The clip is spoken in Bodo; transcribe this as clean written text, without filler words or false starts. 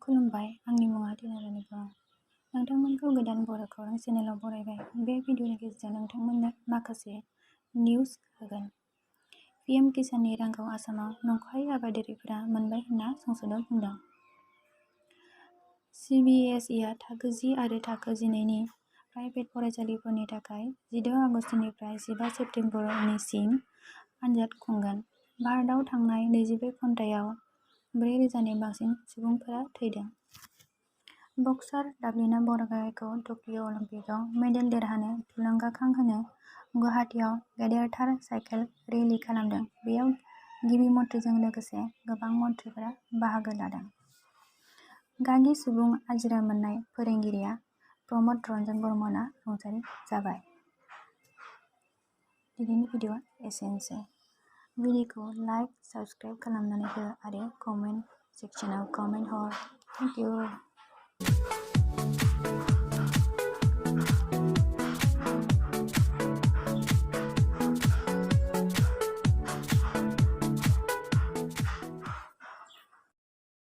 खुलुमबाय, आंनि मुङा dinwini बर'। नोंथांमोनखौ गोदान बर' खौरां चेनेलाव बरायबाय। बे भिडिअनि गेजेरजों नोंथांमोननो माखासे निउज होगोन। पिएम किसाननि रांखौ आसामाव नंखाय आबादारिफोरा मोनबाय होनना संसदआव बुंदों। सिबिएसइआ थाखो 10 आरो थाखो 12 नि प्राइभेट फरायसालिफोरनि थाखाय 16 आगस्तनिफ्राय 15 सेप्तेम्बरसिम आनजाद खुंगोन। भारतआव थांनाय 24 घन्टायाव 4,000 नि बांसिन सुबुंफोरा थैदों। बक्सार डाबलिनआ बर' गाहायखौ टकिय' अलिम्पिकआव मेडेल देरहानो थुलुंगाखां होनो गुवाहाटीआव गेदेरथार साइकेल रेली खालामदों। बेयाव गिबि मन्थ्रिजों लोगोसे गोबां मन्थ्रिफोरा बाहागो लादों। गागि सुबुं आजिरा मोननाय फोरोंगिरिया प्रमद रन्जन बर्मनआ रुंसारि जाबाय। दिनैनि भिडिअआ एसेनोसै। भिडिअखौ लाइक, साबस्क्राइब खालामनानै हो आरो कमेन्ट सेक्सनाव कमेन्ट हर। Thank U.